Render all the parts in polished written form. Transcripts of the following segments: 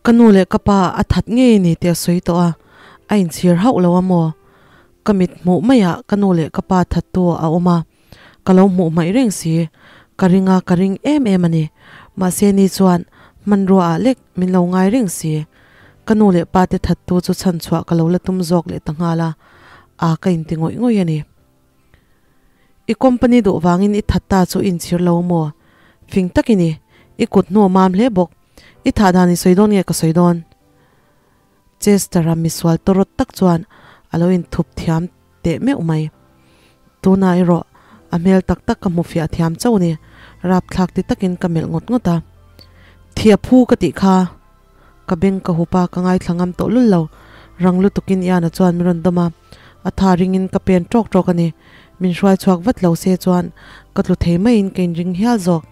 Ka nu leh ka pa a that ngei ni tih a sawi tawh a, a inchhir hauh lo a maw? Ka mit hmuh maiah ka nu leh ka pa thattu a awm a, ka lo hmuh hmaih reng si. Ka ring a, ka ring em em a ni. Mahse ni chuan hmanrua ah lek min lo ngai reng si. Ka nu leh pa te thattu chu chhan chhuah ka lo la tum zawk leh ta nghal a, a ka inti ngawih ngawih a ni. I company duh vangin i that ta chu i inchhir lo maw? Fing tak i ni. I kut hnu a mam hle bawk. I thah dan i sawi dawn nge ka sawi dawn? Chester-a misual tawrawt tak chuan a lo inthup thiam teh meuh mai. Tunah erawh a hmel tak tak ka hmu fiah thiam chauh ni. Rapthlak ti takin ka melh ngawt ngawt a. Thi a phu ka tih kha. Ka beng ka hup a, ka ngaithla ngam tawh lul lo. Rang lutukin Iana chuan min rawn dawm a, a tha ringin ka pen ṭawk ṭawk a ni. Min hruai chhuak vat lo se chuan ka tlu thei maiin ka inring hial zawk.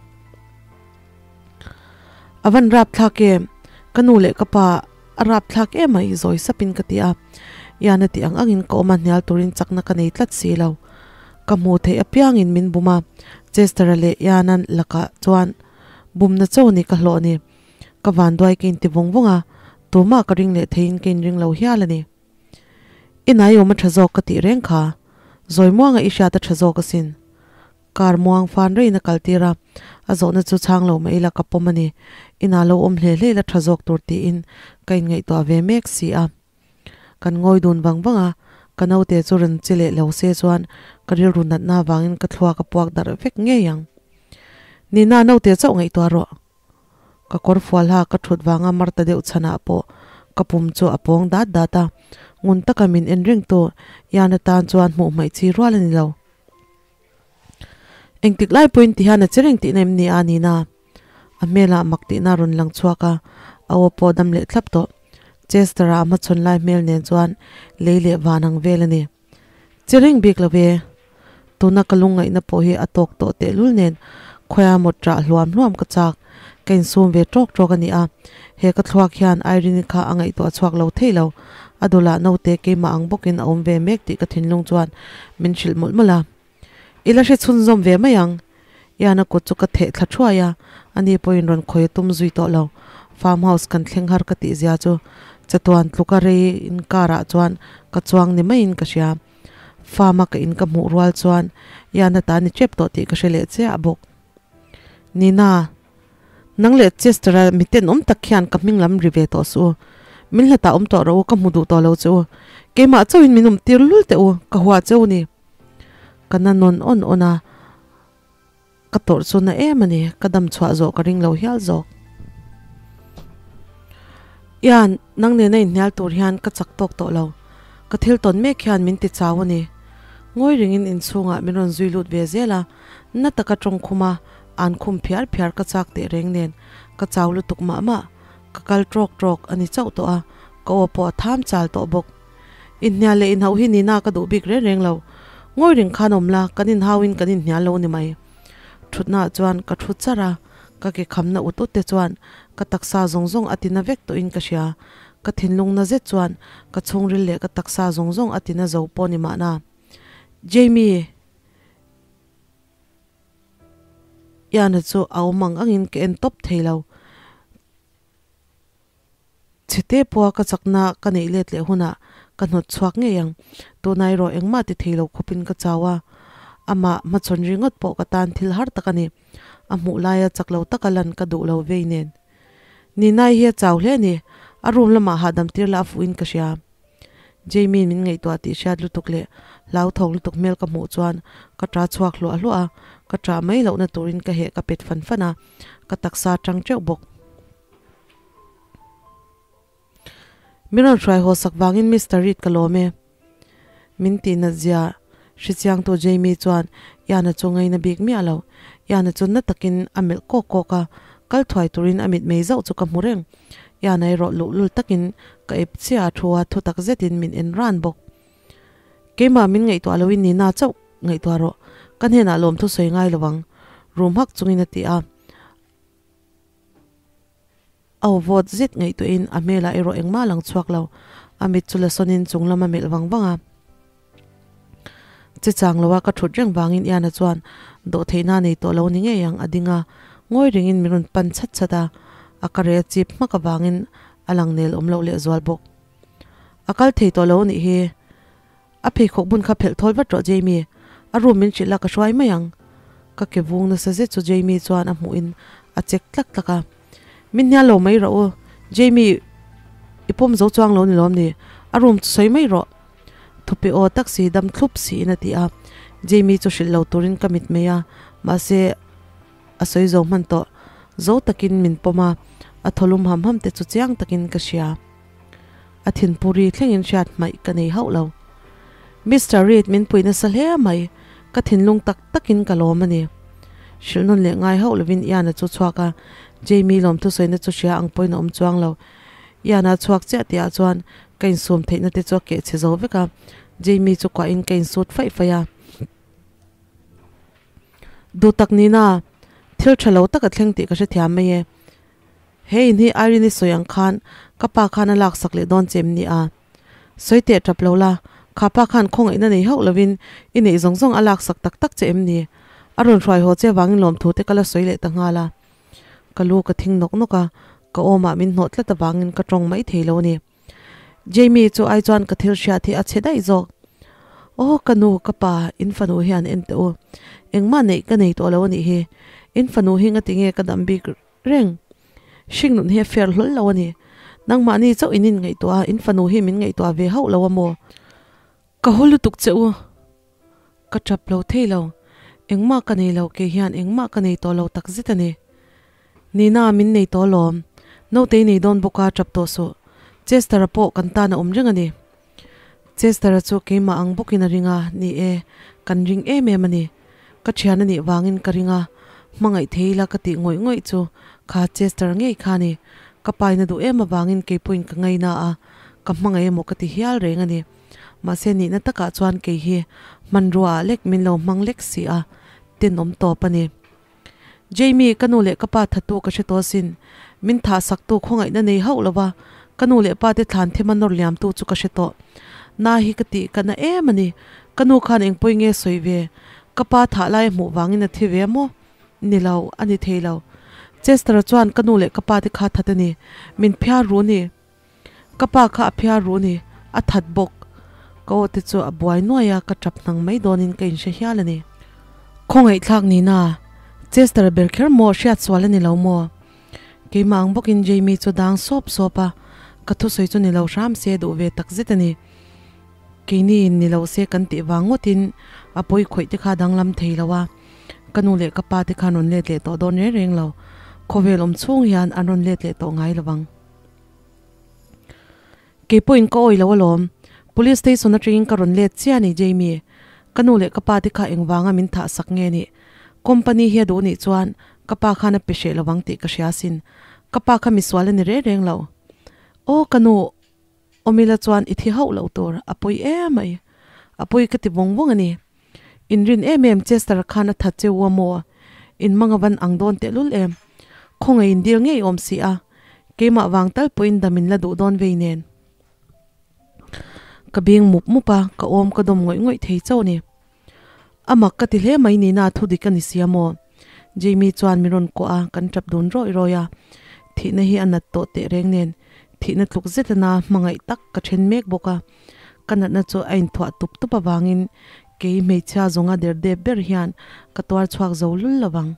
A van rapthlak em? Ka nu leh ka pa a rapthlak em a i zawi sapin ka ti a. Iana tih ang angin ka awm a, hnial turin chakna ka nei tlat si lo. Ka hmuh theih apiangin min bum a, Chester-a leh Iana lakah chuan bumna cho ni ka hlawh ni. Ka vanduai ka inti vawng vawng a, tumah ka ring leh theiin ka inring lo hial a ni. I nai awm a tha zawk ka tih reng kha, zawi muanga i hriat a tha zawk asin. Kar muang fan reiin a kal tir a, a zawhna chu chhang lo mah ila ka pawm a ni. Inah lo awm hle hle ila tha zawk tur tiin ka inngaihtuah ve mek si a. Kan ngawi dun vang vang a, ka naute chu rawn che leh lo se chuan ka rilru natna avangin ka thluak a puak darh vek ngei ang. Nina naute chauh ngaihtuah rawh. Ka kawr fual ha ka thut vanga mar ta deuh chhanah pawh ka pum chu a pawng dat dat a, ngun taka min en reng tu Ian atan chuan hmuh hmaih chi rual a ni lo. Engtik lai pawhin ti hian a che reng tihna em ni a nina? A hmelah mak tihna a rawn lang chhuak a, a aw pawh a dam leh thlap tawh. Chester-a a hmachhawn lai hmel nen chuan lei leh van ang vel a ni. Che reng bik lo e. Tuna ka lungngaihna pawh hi a tawk tawh tehlul nen khawiah maw ṭah hluam hluam ka chak. Ka insum ve ṭawk ṭawk a ni a, he ka thluak hian Irene kha a ngaihtuah chhuak lo thei lo. A dulah naute keimah ang bawkin a awm ve mek tih ka thinlung chuan min hrilh mawlh mawlh a. I la hre chhunzawm ve mai ang. Ian a kut chu ka theh thla thuai a, ani pawhin rawn khawi a tum zui tawh lo. Farm house kan thleng har ka tih zia chu chatuan tluka rei in car ah chuan ka chuang ni maiin ka hria. Farm a ka in ka hmuh rual chuan Ian a ta ni tep tawh tih ka hre leh chiah bawk. Nina, nang leh Chester a mi tenawm tak hian ka hming lam ri ve tawh suh u. Min hlatah awm tawh rawh u, ka hmu duh tawh lo che u. Keimah chauhin min awm tir lul teh u, ka hua che u ni. Ka na nawn awn awn a, ka tawrh chu na em a ni, ka dam chhuah zawh ka ring lo hial zawk. Ian, nang nena inhnial tur hian ka chak tawk tawh lo, ka thil tawn mek hian min ti chau a ni. Ngawi ringin inchhungah min rawn zui lut ve zel a, na taka tawng khum a, an khum phiar phiar ka chak teh reng nen, ka chau lutuk mah mah, ka kal tawk tawk a ni chauh tawh a, ka aw pawh a tham chal tawh bawk. Inhnial leh inhauh hi nina ka duh bik reng reng lo. Ngawi reng khan awm la, kan inhauin kan inhnial lo ni mai. Thutnaah chuan ka thu char a, ka ke khamna ut ut te chuan ka taksa zawng zawng a tina vek tawhin ka hria. Ka thinlung na zet chuan ka chhungril leh ka taksa zawng zawng a tina zo pawh ni mahna. Jamie! Iana chu a awm ang angin ka en tawp thei lo. Chhete pawha ka chakna ka neih let leh hunah ka hnawt chhuak ngei ang. Tuna erawh engmah ti thei lo khawpin ka chau a, amah hmachhawn ringawt pawh ka tan thil har tak a ni. A hmuh laia chak lo taka lan ka duh lo vei nen. Ninai hi a chau hle a ni, a room lamah hahdam tir la a fuhin ka hria. Jamie min ngaihtuah tih hriat lutuk leh hlauthawng lutuk hmel ka hmuh chuan ka ṭah chhuak hluah hluah a, ka ṭah mai lohna turin ka heh ka pet fan fan a, ka taksa ṭang ṭeuh bawk. Min rawn hruai haw sak vangin Mister Reid ka lawm e. Min tih nat zia hrechiangtu Jamie chuan Ian-a chu ngaina bik miah lo. Ian-a chu na takin a melh kawk kawk a, kal thuai turin a mitmei zauh chu ka hmu reng. Ian-a erawh luhlul takin ka ep chiah a thu a, thutak zetin min en ran bawk. Keimah min ngaihtuah loin Nina chauh ngaihtuah rawh, ka hnenah lawmthu sawi ngai lo ang, rum hak chungin a ti a. Aw vawt zet ngaihtuahin a hmelah erawh engmah a lang chhuak lo. A mit chu la sawnin chung lam a melh vang vang a. Che chang loa ka thut reng vangin Iana chuan dawhtheihna a nei tawh lo ni ngei ang a ding a, ngawi rengin min rawn pan chhat chhat a. A ka rel chip hmak avangin a lang nel awm loh lehzual bawk. A kal thei tawh lo a nih hi. A pheikhawk bun kha phelh thawl vat rawh Jamie, a room min hrilh a ka hruai mai ang. Ka ke vung nasa zet chu Jamie chuan a hmuh in a check tlak tlak a. Min hnial lo mai rawh u, Jamie i pawm zo chuang lo ni lawm ni, a room chu sawi mai rawh. Thupe aw tak si dam thlup siin a ti a, Jamie chu hrilh lo turin ka mit mai a, mahse a sawi zo hman tawh. Zo takin min pawm a, a thawlum ham ham te chu chiang takin ka hria. A thinpuri thlengin hriat hmaih ka nei hauh lo. Mister Reid min pui nasa hle mai, ka thinlung tak takin ka lawm a ni. Hrilh nawn leh ngai hauh lovin Ian-a chu chhuak a, Jamie lawmthu sawina chu hria ang pawhin a awm chuang lo. Ian-a chhuak chiah tihah chuan ka insum theihna te chu a keh chhe zo vek a, Jamie chu kuahin ka insut faih faih a. Duh tak nina, thil tha lo tak a thleng tih ka hrethiam mai e. He in hi Irene-i sawi ang khan ka pa khan a laksak leh dawn che em ni a? Sawi teh tap lo la, kha pa khan khawngaihna nei hauh lovin i neih zawng zawng a laksak tak tak che em ni? A rawn hruai haw che vangin lawmthu te ka la sawi leh ta nghal a. Ka lu ka thing nawk nawk a, ka awmah min hnawh tlat avangin ka tawng mai thei lo a ni. Jamie chu ai chuan ka thil hriat hi a chhe daih zawk. Aw ka nu, ka pa, in fanu hian en teh u. Engmah neih ka nei tawh lo a nih hi. In fanu hi ngati nge ka dam bik reng? Hring nun hi a fair hlawl lo a ni. Nangmahni chauh in inngaihtuah a, in fanu hi min ngaihtuah ve hauh lo a maw? Ka haw lutuk che u. Ka tap lo thei lo. Engmah ka nei lo, kei hian engmah ka nei tawh lo tak zet a ni. Nina, min nei tawh alawm. Nautei nei dawn bawk a, tap tawh suh. Chester-a pawh kan tan a awm reng a ni. Chester-a chu keimah ang bawkin a ring a, ni e, kan ring em em a ni. Ka thian a nih vangin ka ring a, hmangaih thei ila ka tih ngawih ngawih chu kha Chester ngei kha a ni. Ka paina duh em avangin keipawhin ka ngaina a, ka hmangaih emaw ka ti hial reng a ni. Mahse nihna takah chuan kei hi hmanrua ah lek min lo hmang lek si a, tenawm tawp a ni. Jamie, ka nu leh ka pa thatu ka hre tawh asin. Min thah saktu khawngaihna nei hauh lo va, ka nu leh pa te thlan thema nawr liamtu chu ka hre tawh. Na hi ka tih ka na em a ni. Ka nu khan engpawi nge sawi ve? Ka pa thah lai a hmuh vangin a thi ve maw? Ni lo, a ni thei lo. Chester-a chuan ka nu leh ka pa te kha that a ni. Min phiar ru ni. Ka pa kha a phiar ru ni, a that bawk. Ka aw te chu a buai nuai a, ka tap hnang mai dawnin ka inhre hial a ni. Khawngaihthlak nina, Chester ber kher maw hriat sual a ni lo maw? Keimah ang bawkin Jamie chu dang sawp sawp a, ka thusawi chu ni lo hram se duh ve tak zet a ni. Keini in ni lo se kan tih vang ngawtin a pawi khawih te kha danglam thei lo a, ka nu leh ka pa te khan rawn let leh tawh dawn reng reng lo. Khawvel awm chhung hian an rawn let leh tawh ngai lo vang. Kei pawhin ka awi lo alawm. Police station atangin ka rawn let chiah a ni Jamie. Ka nu leh ka pa te kha engvanga min thah sak nge nih? Company hi a duh nih chuan ka pa khan a pe hreh lovang tih ka hria asin. Ka pa kha misual a ni reng reng lo. Aw ka nu, awmila chuan i thi hauh loh tur, a pawi emai. A pawi ka ti vawng vawng a ni. Inrin em em Chester khan a that cheu a maw? In mang a van ang dawn tehlul em? Khawngaih in dil ngei awm si a, keimah vang tal pawhin dam in la duh dawn vei nen. Ka bing mup mup a, ka awm ka dawm ngawih ngawih thei chauh ni. A mak ka ti hle mai nina thu dik a ni sia maw? Jamie chuan min rawn kuah a, kan tap dun rawih rawih a. Thihna hi a nat tawh teh reng nen, thihna tluk zet ana hmangaih tak ka then mek bawk a. Ka natna chu a inthuah tup tup avangin kei hmeichhia zawnga der dep ber hian ka tuar chhuak zo lul lo vang.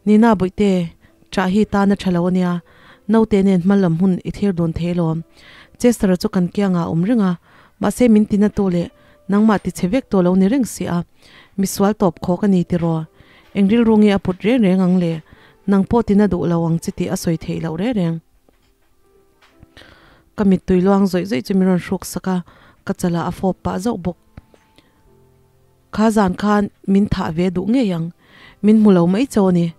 Nina Bawihte, ṭah hi tan a ṭha lo ania, naute nen hma lam hun i thlir dun thei alawm. Chester-a chu kan kiangah a awm reng a, mahse min tina tu leh nangmah ti chhe vek tawh lo ni reng si a, misual tawp khawk a ni tiraw? Eng rilru nge a put reng reng ang le? Nang pawh tina duh lo ang chi tih a sawi theih loh reng reng. Ka mittui luang zawih zawih chu min rawn hruk sak a, ka chalah a fawp pah zauh bawk. Kha zan khan min thah ve duh ngei ang, min hmu lo mai chau a ni.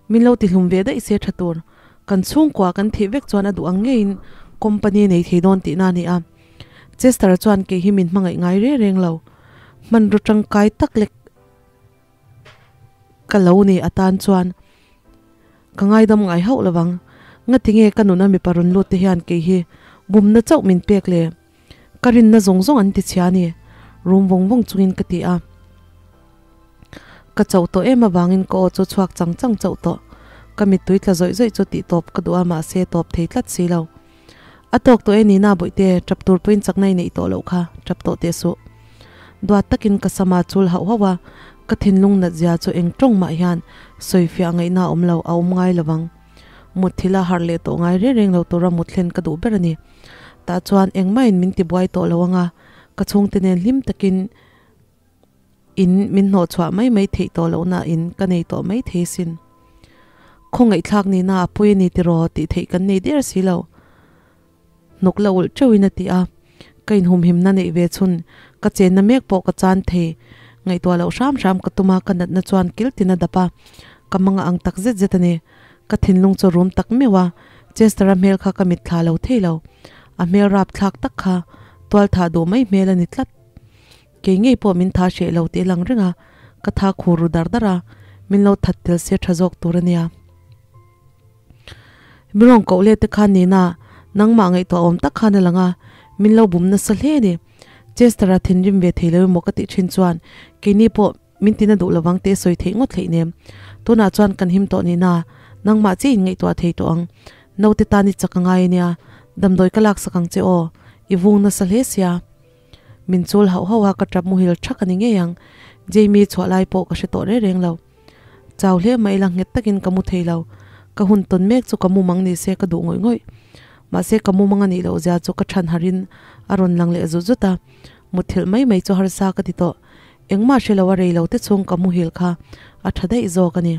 Min lo tihlum ve daih se tha tur, kan chhungkua kan thih vek chuan a duh ang ngeiin company nei thei dawn tihna a ni a. Chester chuan kei hi min hmangaih ngai reng reng lo, hmanraw tangkai tak lek ka lo ni atan chuan ka ngaidam ngai hauh lovang. Ngatinge ka nuna mipa rawn lut te hian kei hi bumna chauh min pek le? Ka rinna zawng zawng an ti chhia a ni, rum vawng vawng chungin ka ti a. Ka chauh tawh em avangin ka aw chu chhuak chang chang chauh tawh. Ka mittui tla zawih zawih chu tih tawp ka duh a mahse tawp thei tlat si lo. A tawk tawh e Nina bawihte, tap tur pawhin chakna i neih tawh loh kha, tap tawh teh suh. Duat takin ka sama chul hauh hauh a, ka thinlung nat zia chu eng tawng mah hian sawifiah ngaihna a awm lo, a awm ngai lo vang. Mutthil a harh leh tawh ngai reng reng lo tura mut thlen ka duh ber a ni. Tah chuan engmahin min tibuai tawh lo ang a, ka chhungte nen hlim takin in min hnawhchhuah mai mai theih tawh lohna in ka nei tawh mai thei sin. Khawngaihthlak nihna a pawi a ni tiraw tih theih kan nei der si lo. Hnuk la ulh teuhin a ti a, ka inhumhimna neih ve chhun ka chenna mek pawh ka chan thei. Ngaihtuah loh hram hram ka tum a, ka natna chuan kil tin a dap a, ka manga ang tak zet zet a ni. Ka thinlung chu rum tak meuh a, Chester-a hmel kha ka mitthla lo thei lo. A hmel rap thlak tak kha tual thah duh mai hmel a ni tlat. Kei ngei pawh min tha hreh lo tih a lang reng a, ka tha khur ru dar dar a, min lo that tel se tha zawk tur a nia. Mi rawn koh let te khan nina nangmah ngaihtuah awm tak khan a lang a, min lo bum nasa hle a ni. Chester-a thinrim ve thei lo emaw ka tih thin chuan keini pawh min tina duh lovang tih a sawi theih ngawt hleih nem. Tunah chuan kan him tawh nina nangmah chiah in ngaihtuah thei tawh ang. Naute tan i chak a ngai a nia, damdawi ka laksak ang che aw, i vung nasa hle sia. Min chul hauh hauh a, ka tap muhil thak a ni ngei ang. Jamie chhuah lai pawh ka hre tawh reng reng lo. Chau hle mai ila nghet takin ka mu thei lo. Ka hun tawn mek chu ka mumang ni se ka duh ngawih ngawih. Mahse ka mumang a nih loh zia chu ka than harin a rawn lang leh zut zut a. Mutthilh mai mai chu harsa ka ti tawh. Engmah hre lo a rei lo te chhung ka muhil kha a tha daih zawk a ni.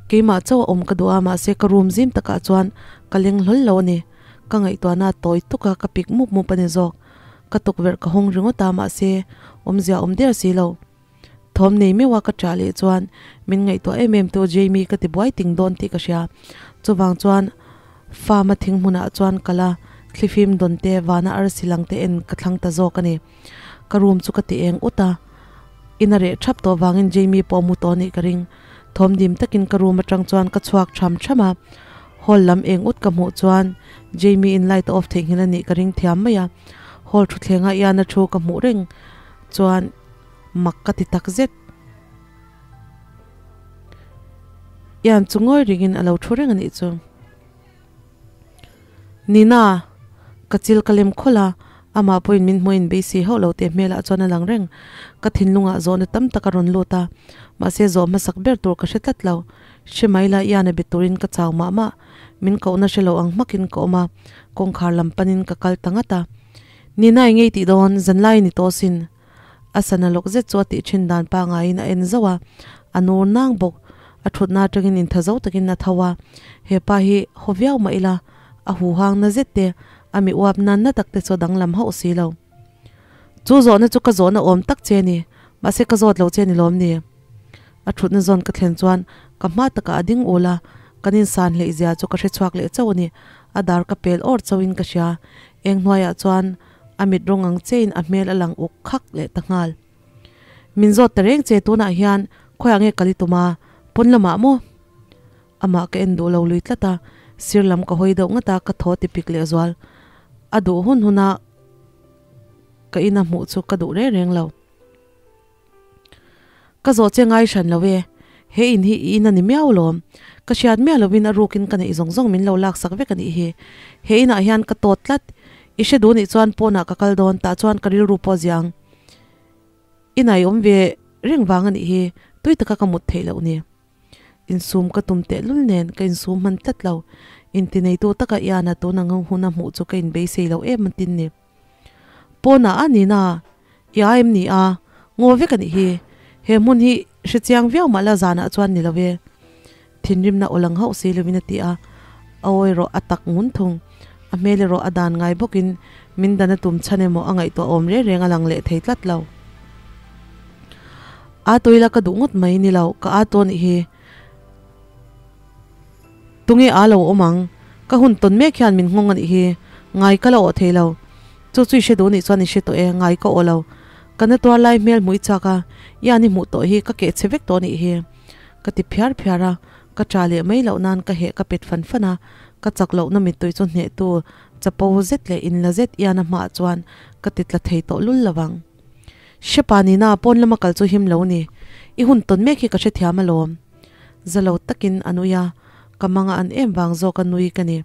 Keimah chauh a awm ka duh a mahse ka room zim takah chuan ka leng hlawl lo a ni. Ka ngaihtuahna a tawi tuk a ka pik mup mup a ni zawk. Ka tukverh ka hawng ringawt a mahse awmzia awm der si lo. Thawm nei meuh a ka ṭah leh chuan min ngaihtuah em em tu Jamie ka ti buai ting dawn tih ka hria. Chuvang chuan farm a thing hmunah chuan kal a, thlifim dawn te vana arsi lang te en ka thlang ta zawk a ni. Ka room chu ka ti eng ut a, in a reh ṭhap tawh vangin Jamie pawh a mu tawh anih ka ring. Thawm dim takin ka room aṭang chuan ka chhuak ṭham ṭham a, hall lam eng ut ka hmuh chuan Jamie in light a off theihnghilh anih ka ring thiam mai a. Hall thutthlengah Ian a thu ka hmuh reng chuan mak ka ti tak zet. Ian chu ngawi ringin a lo thu reng a nih chu. Nina, ka chil ka lem khawlh a, amah pawhin min hmuh in beisei hauh lo teh hmelah chuan a lang reng. Ka thinlungah zawhna tam tak a rawn lut a, mahse zawh hmasak ber tur ka hre tlat lo. Hre mai la Ian a be turin ka chau mah mah. Min kohna hre lo ang hmakin ka awm a, kawngkhar lam panin ka kal ta ngat a. Nina i ngei tih dawn, zanlai ni tawh sin. A sana lawk zet chu a tih thin dan pangaiin a en zauh a, a nur nang bawk. A thutna atangin intha zo takin a tho a, hepa hi haw viau mah ila, a huhang na zet te, a mi uap nan na tak te chu a danglam hauh si lo. Chu zawhna chu ka zawhna awm tak che ni, mahse ka zawt lo che ni lawm ni? A thutna zawn ka thlen chuan ka hma takah a ding ul a, kan insan hleih zia chu ka hre chhuak leh chauh a ni. A dar ka pel awr chauhin ka hria, eng hnuaiah chuan A mit rawng ang chein a hmel a lang uk khak leh ta nghal. Min zawt ta reng che tunah hian khawiah nge kal i tum a, pawn lamah maw? Amah ka en duh lo lui tlat a, sir lam ka hawi deuh ngat a, ka thaw ti pik leh zual. A duh hun huna ka ina hmuh chu ka duh reng reng lo. Ka zawh che ngai hran lo e, he in hi i in a ni miau lawm. Ka hriat miah lovin a rukin ka neih zawng zawng min lo laksak vek a nih hi. He inah hian ka tawt tlat. I hre duh nih chuan pawnah ka kal dawn, tah chuan ka rilru pawh ziang. Inah i awm ve reng vang a nih hi, tui taka ka mut theih loh ni. Insum ka tum tehlul nen ka insum hman tlat lo. Intineitu taka Ian-a tuna nghawng huna hmuh chu ka inbeisei lo em a tin ni. Pawnah a ni na, i a em ni a, ngaw vek a nih hi. He hmun hi hre chiang viau mah la zanah chuan ni lo e. Thinrimna aw lang hauh si lovin a ti a, a aw erawh a tak ngun thung. A hmel erawh a dan ngai bawkin min dan a tum chhan emaw a ngaihtuah awm reng reng a lang leh thei tlat lo. A tawila ka duh ngawt mai ni lo, ka a tawn i hi. Tunge a lo awm ang? Ka hun tawn mek hian min nghawng a nih hi. Ngai ka la awh thei lo. Chu chu i hre duh nih chuan i hre tawh e, ngai ka awh lo. Ka na tuar lai hmel hmuh i chak a, Ian i hmuh tawh hi ka keh chhe vek tawh a nih hi. Ka ti phiar phiar a, ka ṭa leh mai loh nan ka heh ka pet fan fan a, ka chak lohna mittui chu hnehtu chapo zet leh inla zet Ian a hmaah chuan ka ti tla thei tawh lul lo vang. Hrepa nina pawn lama kal chu him lo ni. I hun tawn mek hi ka hrethiam alawm. Za lo takin a nui a, ka manga an em vang zawk a nui ka ni.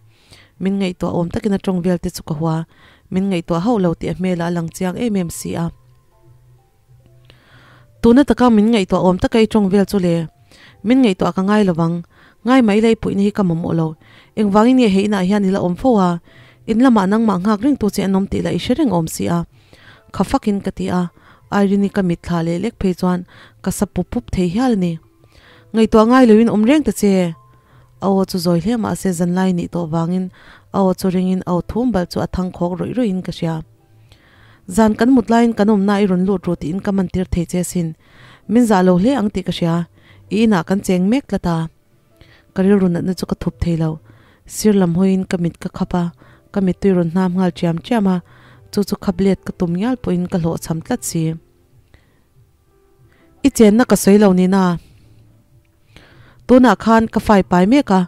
Min ngaihtuah awm takin a tawng vel te chu ka hua. Min ngaihtuah hauh lo tih a hmelah a lang chiang em em si a. Tuna taka min ngaihtuah awm taka i tawng vel chu le. Min ngaihtuah ka ngai lovang. Ngai mai lei puihna hi ka mamawh lo. Engvangin nge he inah hian i la awm fo a? In lamah nangmah nghak reng tu che an awm tih lah i hre reng awm si a. Kha fakin ka ti a, Irene-i ka mitthla leh lek phei chuan ka sa pup pup thei hial a ni. Ngaihtuah ngai loin awm reng ta che. A aw chu zawi hle mahse zanlai nih tawh vangin a aw chu ringin a aw thum balh chu a thang khawk rawih rawih in ka hria. Zan kan mut laiin kan awmna i rawn lut ru tiin ka man tir thei che sin. Min zah lo hle ang tih ka hria. I inah kan cheng mek tlat a. Ka rilru natna chu ka thup thei lo. Sir lam hawiin ka mit ka khap a, ka mittui rawn hnam nghal chiam chiam a, chu chu khap let ka tum ngial pawhin ka hlawhchham tlat si. I chenna ka sawi lo nina. Tunah khan ka fai pai mek a,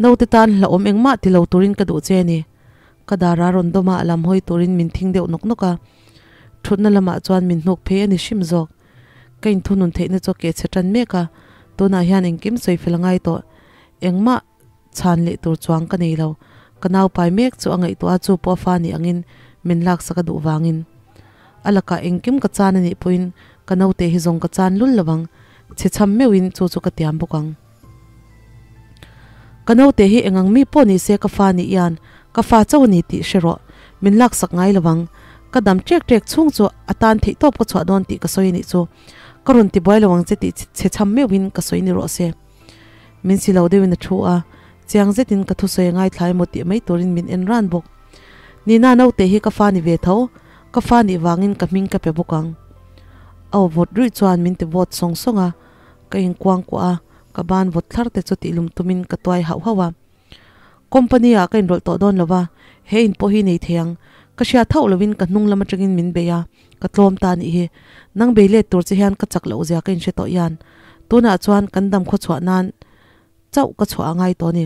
naute tan hlauhawm engmah ti lo turin ka duh che a ni. Ka dara rawn dawm a, a lam hawi turin min thing deuh nawk nawk a. Thutna lamah chuan min hnuk phei a ni hrim zawk. Ka inthunun theihna chu a keh chhe tan mek a, tunah hian engkim sawi fel a ngai tawh. Engmah chhan leh tur chuang ka nei lo. Ka nau pai mek chu a ngaihtuah a, chu pawh a fa nih angin min laksak a duh vangin. A lakah engkim ka chan a nih pawhin ka naute hi zawng ka chan lul lo ang, chhe chham meuhin chu chu ka tiam bawk ang. Ka naute hi engang mi pawh ni se ka fa nih hian ka fa chauh a ni tih hre rawh, min laksak ngai lo ang. Ka dam ṭek ṭek chhung chu a tan theih tawp ka chhuah dawn tih ka sawi a nih chu. Ka rawn ti buai lo ang che tih chhe chham meuhin ka sawi ni rawh se. Min si lo deuhin a thu a, chiang zetin ka thusawi a ngaithla emaw tih mai turin min en ran bawk. Nina naute hi ka fa ni ve tho, ka fa nih vangin ka hming ka pe bawk ang. A aw vawt ruih chuan min ti vawt sawng sawng a, ka inkuang kuah a, ka ban vawt thlar te chu tihlum tumin ka tuai hauh hauh a. Company ah ka inrawlh tawh dawn lo va, he in pawh hi nei thei ang. Ka hriat hauh lovin ka hnung lam atangin min bei a, ka tlawm ta anih hi. Nang bei let tur che hian ka chak loh zia ka inhre tawh hian. Tunah chuan kan dam khaw chhuah nan chauh ka chhuah a ngai tawh a ni.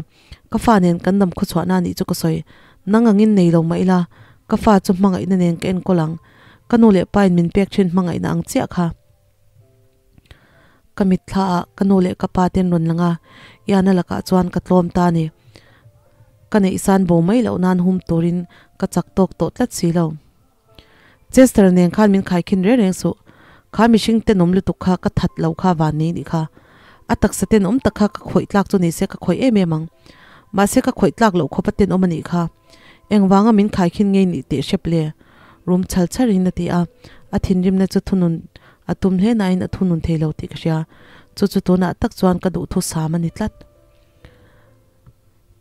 Ka fa nen kan dam khaw chhuah nan nih chu ka sawi. Nang angin nei lo mah ila, ka fa chu hmangaihna nen ka enkawl ang. Ka nu leh pa in min pek thin hmangaihna ang chiah kha. Ka mitthla ah ka nu leh ka pa ten rawn lang a, Iana lakah chuan ka tlawm ta a ni. Ka neihsan bo mai loh nan hum turin ka chak tawk tawh tlat si lo. Chester nen khan min khaikhin reng reng suh. Kha mihring tenawm lutuk kha ka that lo kha van nei nih kha. A taksa tenawm tak kha ka khawih tlak chu ni se ka khawih em em ang. Mahse ka khawih tlak loh khawpa tenawm a nih kha. Engvanga min khaikhin ngei nih teh hrep le? Rum chhal chharin a ti a, a thinrimna chu thunun a tum hle nain a thunun thei lo tih ka hria. Chu chu tunah tak chuan ka duhthu sam a ni tlat.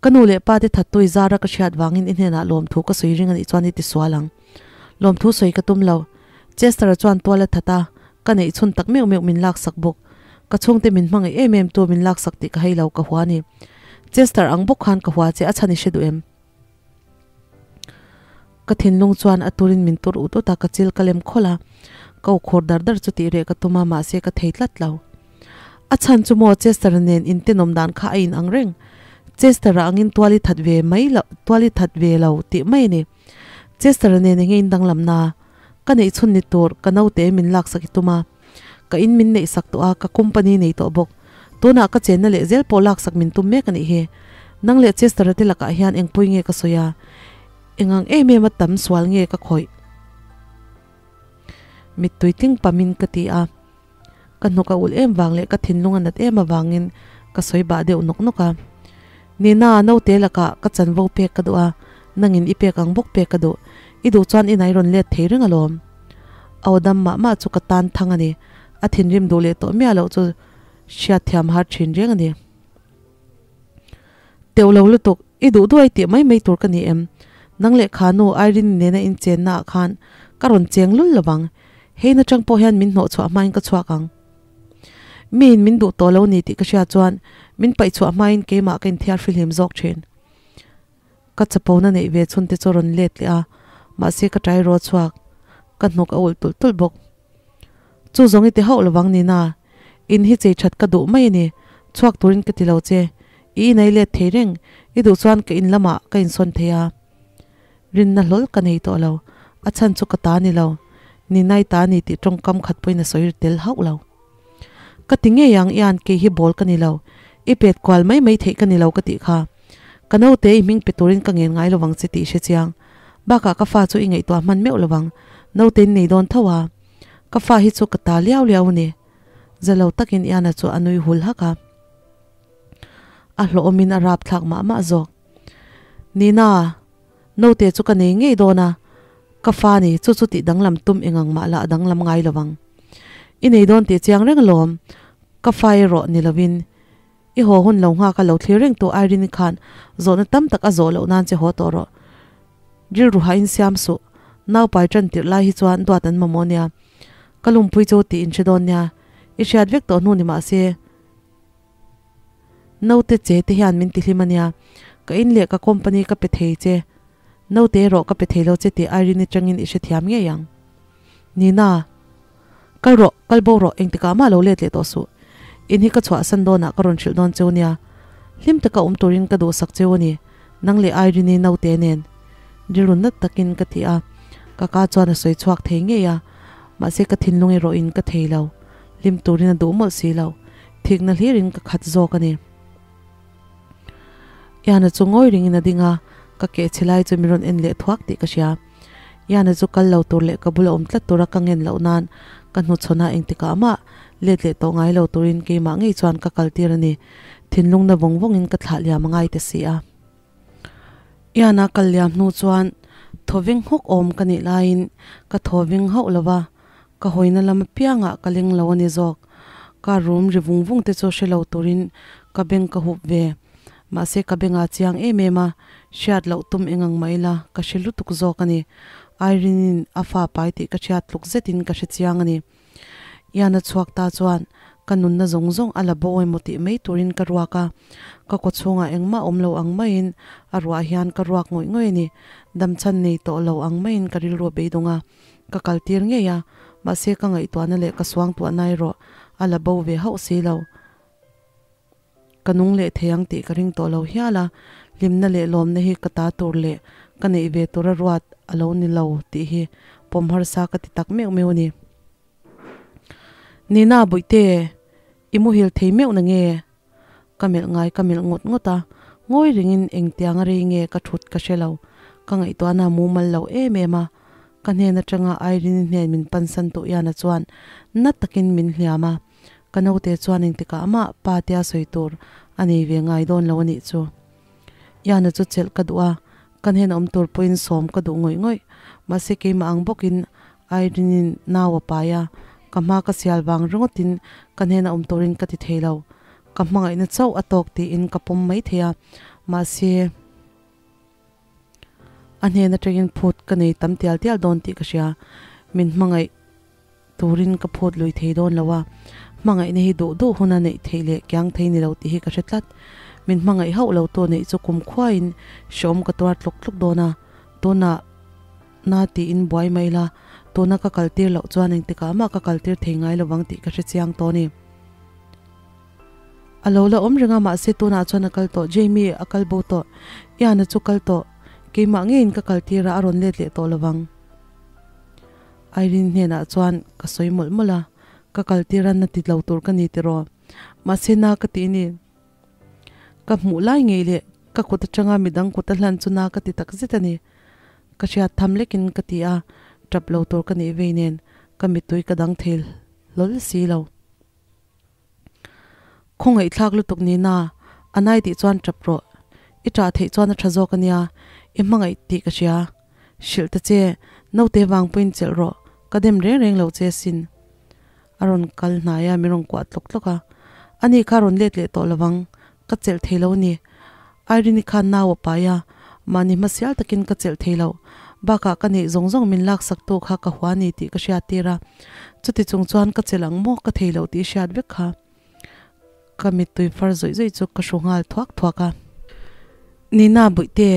Ka nu leh pa te thattui zara ka hriat vangin i hnenah lawmthu ka sawi ring a nih chuan i ti sual ang. Lawmthu sawi ka tum lo. Chester-a chuan tual a that a, ka neih chhun tak meuh meuh min laksak bawk. Ka chhungte min hmangaih em em tu min laksak tih ka hei lo ka hua a ni. Chester ang bawk khan ka hua che a chhan i hre duh em? Ka thinlung chuan a turin min tur ut ut a, ka chil ka lem khawlh a, ka ukhur dar dar chu tih reh ka tum a, mahse ka thei tlat lo. A chhan chu maw Chester-a nen intenawm dan kha a inang reng. Chester-a angin tual i that ve mai lo, tual i that ve lo tih mai a ni. Chester-a nen enge indanglam na? Ka neih chhun ni tur ka naute min laksak i tum a. Ka in min neih sak tawh a, ka company nei tawh bawk. Tunah ka chenna leh zel pawh laksak min tum mek a nih hi. Nang leh Chester-a te lakah hian engpui nge ka sawi a? Engang em em a tam sual nge ka khawih? Mittui tling pamin ka ti a. Ka hnuk a ulh em vang leh ka thinlung a nat em avangin ka sawi bah deuh nawk nawk a. Nina, naute lakah ka chanvo pek ka duh a, nangin i pek ang bawk pek ka duh. I duh chuan i nai rawn let thei reng alawm. Aw dam mah mah chu ka tan thang a ni. A thinrim duh leh tawh miah loh chu hriatthiam har thin reng a ni. Teuh lo lutuk, i duh duai tih mai mai tur ka ni em? Nang leh kha nu Irene nena inchenna ah khan ka rawn cheng lul lo vang. Hei nachang pawh hian min hnawh chhuah hmain ka chhuak ang. Miin min duh tawh lo ni tih ka hria chuan min paih chhuah hmain keimah ka inthiar fihlim zawk thin. Ka chapona neih ve chhun te chu rawn let leh a, mahse ka tai raw chhuak. Ka hnuk a ulh tulh tulh bawk. Chu zawng i ti hauh lovang Nina, in hi chei that ka duh mai a ni, chhuak turin ka ti lo che. I inei let thei reng, i duh chuan ka in lamah ka insawn thei a. Rinna hlawl ka nei tawh lo, a chhan chu ka ta ni lo, Ninai ta ni tih tawngkam khat pawhin a sawi tel hauh lo. Ka ti ngei ang, Ian, kei hi bawl ka ni lo, i pet kual mai mai theih ka ni lo ka tih kha. Ka naute i hming pe turin ka ngen ngai lovang che tih i hre chiang. Bakah ka fa chu i ngaihtuah hman meuh lovang, naute in nei dawn tho a. Ka fa hi chu ka ta liau liau a ni. Za lo takin Iana chu a nui hul hak a. A hlawhawmin a rapthlak mah mah zawk. Nina, naute chu ka nei ngei dawn a, ka fa ni, chu chu tih danglam tum engang mah la a danglam ngai lovang. I nei dawn tih chiang reng alawm, ka fa erawh ni lovin I haw hun lo nghak a lo thlir reng tu Irene-i khan zawhna tam tak a zawh loh nan che haw tawh rawh. Rilru ha in siam suh. Naupai tan tirh lai hi chuan duat an mamawh nia. Ka lumpui chu tih in hre dawn nia. I hriat vek tawh hnu ni mah se. Naute che te hian min ti hlim a nia. Ka in leh ka company ka pe thei che. Naute erawh ka pe thei lo che tih Irene-i tangin i hrethiam ngei ang. Nina. Kal rawh, kal bo rawh, engtikah mah lo let leh tawh suh. In hi ka chhuahsan dawnah ka rawn hrilh dawn cheu nia. Hlim taka awm turin ka duhsak cheu a ni, nang leh Irene-i naute nen. Rilru nat takin ka ti a, ka ka chuan a sawi chhuak thei ngei a, mahse ka thinlung erawhin ka thei lo. Hlim turin a duh mawlh si lo. Thikna hlirin ka khat zawk a ni. Iana chu ngawi ringin a ding a, ka keh chhe lai chu min rawn en leh thuak tih ka hria. Iana chu kal lo tur leh ka bula awm tlat tura ka ngen loh nan ka hnuchhawn a, engtikah mah let leh tawh ngai lo turin keimah ngei chuan ka kal tir a ni. Thinlung na vawng vawngin ka thlah liam a ngai ta si a. Iana kal liam hnu chuan thawveng hawk awm ka nih laiin ka thawveng hauh lo va, Ka hawina lam apiangah ka leng lo a ni zawk. Car rum ri vung vung te chu hre lo turin ka beng ka hup ve. Mahse ka bengah chiang em em a, hriat loh tum eng ang mah ila ka hre lutuk zawk a ni. Irene-in a fa pai tih ka hriat tluk zetin ka hre chiang a ni. Ian a chhuak ta chuan ka nunna zawng zawng a la bo emaw tih mai turin ka ruak a. Ka kawchhungah engmah awm lo ang maiin a ruah hian ka ruak ngawih ngawih a ni. Damchhan nei tawh lo ang maiin ka rilru a beidawng a. Ka kal tir ngei a, mahse ka ngaihtuahna leh ka suangtuahna erawh a la bo ve hauh si lo. Ka nung leh thei ang tih ka ring tawh lo hial a, hlimna leh lawmna hi ka ta tur leh ka neih ve tura ruat a lo ni lo tih hi pawm harsa ka ti tak meuh meuh a ni. Nina Bawihte, i muhil thei meuh na nge? Ka melh ngai ka melh ngawt ngawt a, ngawi ringin engtiang a rei nge ka thut ka hre lo. Ka ngaihtuahna mumal lo em em a, ka hnen atanga Irene-i hnen min pansan tawh Iana chuan na takin min hliam a, ka naute chuan engtikah mah pa tia sawi tur a nei ve ngai dawn lo a nih chu. Iana chu chelh ka duh a, ka hnen awm tur pawhin sawm ka duh ngawih ngawih, mahse keimah ang bawkin Irene-in nau a pai a, ka hma ka sial vang ringawtin ka hnena awm turin ka ti thei lo. Ka hmangaihna chauh a tawk tiin ka pawm mai thei a, mahse a hnen atangin phut ka nei tam tial tial dawn tih ka hria. Min hmangaih turin ka phut lui thei dawn lo a, hmangaihna hi duh duh huna neih theih leh kiang thei ni lo tih hi ka hre tlat. Min hmangaih hauh lo tu neih chu kumkhuain hreawm ka tuar tluk tluk dawn a, tunah Na tiin buai mai la, tuna ka kal tir loh chuan engtikah mah ka kal tir thei ngai lovang tih ka hre chiang tawh a ni. A lo la awm reng a, mahse tunah chuan a kal tawh, Jamie a kal bo tawh, Ian-a chu kal tawh, keimah ngeiin ka kal tir a, a rawn let leh tawh lovang. Irene hnenah chuan ka sawi mawlh mawlh a, ka kal tir a, na ti lo tur ka ni tiraw? Mahse na ka ti a ni. Ka hmuh lai ngei leh ka kut atanga midang kut a hlan chu na ka ti tak zet a ni. Ka hriat tham lekin ka ti a, tap lo tur ka nih vei nen ka mittui ka dang thei hlawl si lo. Khawngaihthlak lutuk ni na, a nai tih chuan tap rawh. I tah theih chuan a tha zawk a nia, i hmangaih tih ka hria. Hrilh ta che, naute vang pawhin chelh rawh, ka dem reng reng lo che sin. A rawn kal hnai a, min rawn kuah tlawk tlawk a. Ani kha a rawn let leh tawh lovang, ka chelh thei lo a ni. Irene-i khan nau a pai a, mahni hmasial takin ka chelh thei lo. Bakah ka neih zawng zawng min laksak tu kha ka hua ni tih ka hriat tir a. Chuti chung chuan ka chelh ang maw ka thei lo tih hriat vek kha. Ka mittui far zawih zawih chu ka hru nghal thuak thuak a. Nina Bawihte,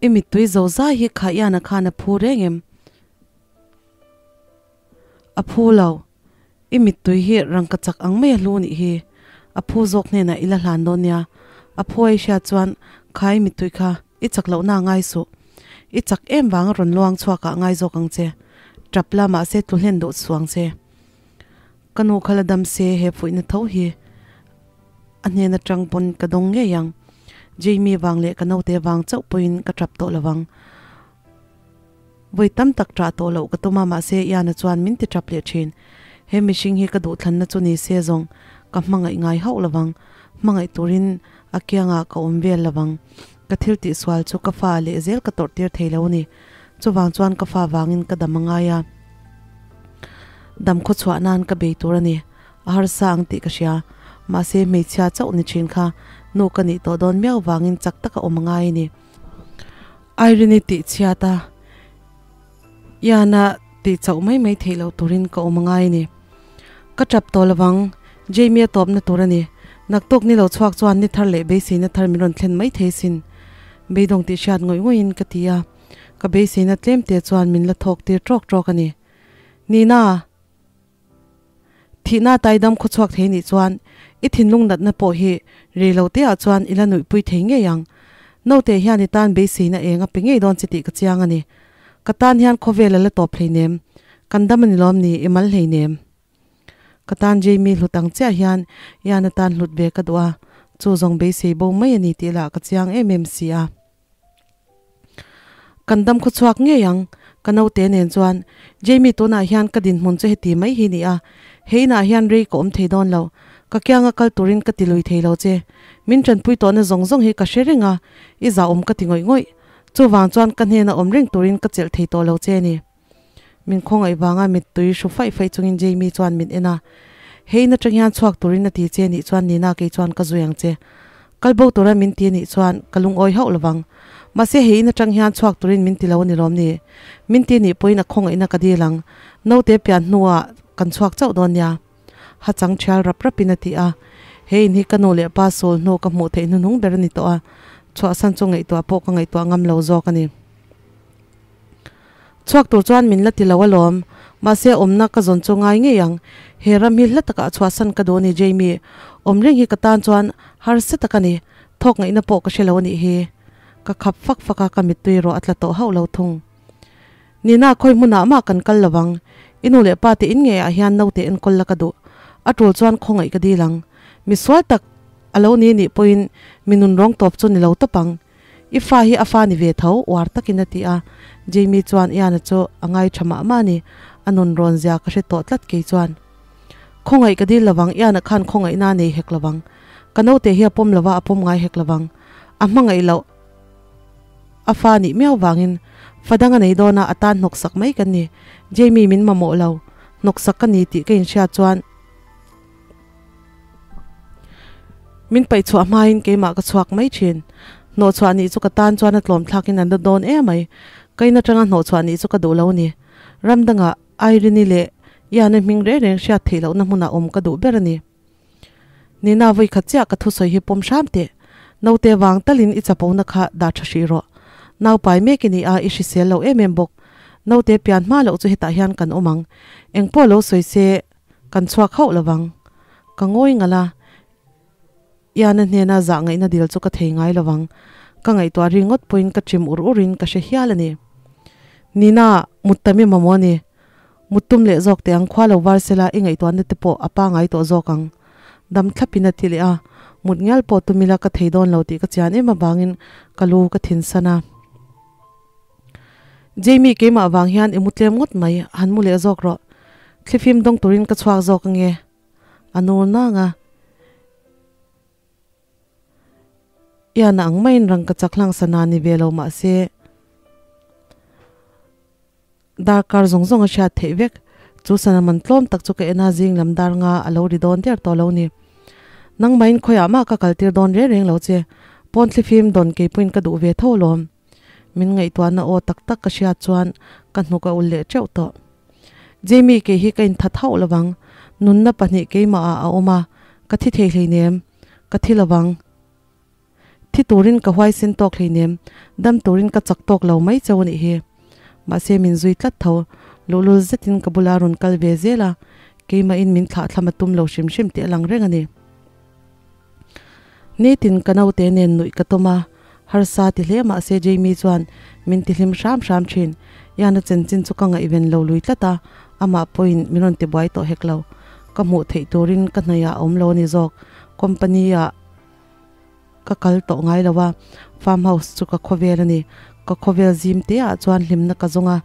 i mittui zo zai hi kha Ian-a khan a phu reng em? A phu lo. I mittui hi rangka chak ang mai a hlu nih hi. A phu zawk hnenah i la hlan dawn nia. A phu a i hriat chuan kha i mittui kha i chak lohna a ngai suh. I chak em vanga rawn luang chhuakah a ngai zawk ang che. Tap la mahse tlu hlen duh suh ang che. Ka nu kha la dam se he fuihna tho hi a hnen atang pawn ka dawng ngei ang. Jamie vang leh ka naute vang chauh pawhin ka tap tawh lovang. Vawi tam tak ṭah tawh loh ka tum a, mahse Ian-a chuan min ti ṭap leh ṭhin. He mihring hi ka duhthlanna chu ni se zawng ka hmangaih ngai hauh lovang. Hmangaih turin a kiangah ka awm vel lovang. Ka thil tihsual chu ka fa leh zel ka tawrh tir thei lo a ni. Chuvang chuan ka fa vangin ka dam a ngai a, dam khawchhuah nan ka bei tur a ni. A harsa ang tih ka hria. Mahse hmeichhia chauh ni ṭhin kha nu ka nih tawh dawn miau vangin chak taka awm a ngai a ni. Irene-i tih chhiat a, Ian-a tih chauh mai mai theih loh turin ka awm a ngai a ni. Ka tap tawh lovang, Jamie-a tawpna tur a ni. Naktuk ni lo chhuak chuan ni thar leh beiseina thar min rawn thlen mai thei sin. Beidawng tih hriat ngawih ngawih in ka ti a, ka beiseina tlem te chuan min la thawk tir tawk tawk a ni. Nina! Thihna taidam khawchhuak thei nih chuan i thinlung natna pawh hi rei lo te ah chuan i la nuihpui thei ngei ang. Note hian i tan beiseina eng a pe ngei dawn che tih ka chiang a ni. Ka tan hian khawvel a la tawp hleinem. Kan dam a ni lawm ni, i mal hleinem. Ka tan Jamie hlut ang chiah hian Ian atan hlut ve ka duh a, chu zawng beisei bo mai a ni tih lah ka chiang em em si a. Kan dam khaw chhuak ngei ang, ka naute nen chuan. Jamie tunah hian ka dinhmun chu heti mai hi ni a, he inah hian rei ka awm thei dawn lo. Ka kianga kal turin ka ti lui thei lo che. Min tanpui tawhna zawng zawng hi ka hre reng a, i zahawm ka ti ngawih ngawih. Chuvang chuan ka hnena awm reng turin ka chelh thei tawh lo che a ni. Min khawngaih vanga mittui hru faih faih chungin Jamie chuan min en a, He in atang hian chhuak turin a ti che nih chuan Nina kei chuan ka zui ang che. Kal bo tura min ti nih chuan ka lungawi hauh lovang. Mahse he in atang hian chhuak turin min ti lo a ni lawm ni? Min ti nih pawhin a khawngaihna ka dil ang. Naute pian hnuah kan chhuak chauh dawn nia. Ha chang thial rap rapin a ti a. He in hi ka nu leh pa sawl hnu ka hmuh theih hnuhnung ber a ni tawh a, chhuahsan chu ngaihtuah pawh ka ngaihtuah ngam lo zawk a ni. Chhuak tur chuan min la ti lo alawm. Mahse awmna ka zawn chu ngai ngei ang. He ram hi hla takah chhuahsan ka duh a ni Jamie. Awm reng hi ka tan chuan harsa tak a ni. Thawk ngaihna pawh ka hre lo a nih hi. Ka khap fak fak a, ka mittui erawh a tla tawh hauh lo thung. Nina khawi hmunah mah kan kal lo ang. I nu leh pa te in ngeiah hian naute enkawl la ka duh. A tul chuan khawngaih ka dil ang. Mi sual tak a lo ni nih pawhin mi nunrawng tawp chu ni lo tawp ang. I fa hi a fa ni ve tho, uar takin a ti a. Jamie chuan Ian-a chu a ngai tha mah mah a ni. A nun rawn zia ka hre tawh tlat kei chuan. Khawngaih ka dil lovang, Ian-a khan khawngaihna a nei hek lovang. Ka naute hi a pawm lova, a pawm ngai hek lovang. A hmangaih loh a fa nih miau vangin fa dang a nei dawn a, a tan hnawksak mai kan ni. Jamie min mamawh lo, hnawksak ka ni tih ka inhriat chuan. Min paih chhuah hmain keimah ka chhuak mai thin. Hnawhchhuah nih chu ka tan chuan a tlawm thlakin an la dawn em mai. Ka in atanga hnawhchhuah nih chu ka duh lo a ni. Ram dangah Irene-i leh Ian-a hming reng reng hriat theih lohna hmunah awm ka duh ber a ni. Nina vawi khat chiah ka thusawi hi pawm hram teh. Naute vang talin i chapona kha dah tha hrih rawh. Naupai mek i ni a, i hrisel lo em em bawk. Naute pian hma loh chu hetah hian kan awm ang. Engpawh lo sawi se. Kan chhuak hauh lovang. Ka ngawi ngalh a, Ian-a hnena zah ngaihna dil chu ka thei ngai lovang. Ka ngaihtuah ringawt pawhin ka chim ur urin ka hre hial a ni. Nina, mut tam i mamawh a ni. Mut tum leh zawk teh ang, khua lo var sela i ngaihtuahna te pawh a pangai tawh zawk ang. Dam thlapin a ti leh a, mut ngial pawh tum ila ka thei dawn lo tih ka chian em avangin ka lu ka thinsan a. Jamie keimah vang hian i mu tlem ngawt mai, han mu leh zawk rawh. Thlifim dawng turin ka chhuak zawk ange. A nur nang a. Ian ang maiin rangka chak hlang sana ni ve lo mah se darkar zawng zawng a hriat theih vek. Chu sana man tlawm tak chu ka en a, zing lam dar nga a lo ri dawn der tawh lo ni. Nangmahin khawiah mah ka kaltir dawn reng reng lo che. Pawn thlifim dawn keipuiin ka duh ve tho alawm. Min ngaihtuahna aw tak tak ka hriat chuan ka hnuk a ul leh teuh tawh. Jamie kei hi ka inthat hauh lovang, nunna pahnih keimahah a awm a, ka thi thei hleinem, ka thi lovang. Thi turin ka huaisen tawk hleinem, dam turin ka chak tawk lo mai cheu a nih hi. Mahse min zui tlat tho, luhlul zetin ka bula rawn kal ve zel a, keimahin min thlahthlam a tum lo hrim hrim tih a lang reng a ni. Nitin ka naute nen nuih ka tum a, harsa ti hle mahse Jamie chuan min ti hlim hram hram thin. Ian-a chanchin chu ka ngaihven lo lui tlat a, amah pawhin min rawn ti buai tawh hek lo. Ka hmuh theih turin ka hnaihah a awm lo a ni zawk. Company-ah. ka kal tawh ngai lo a, farm house chu ka khawvel a ni. Ka khawvel zim te ah chuan hlimna ka zawng a,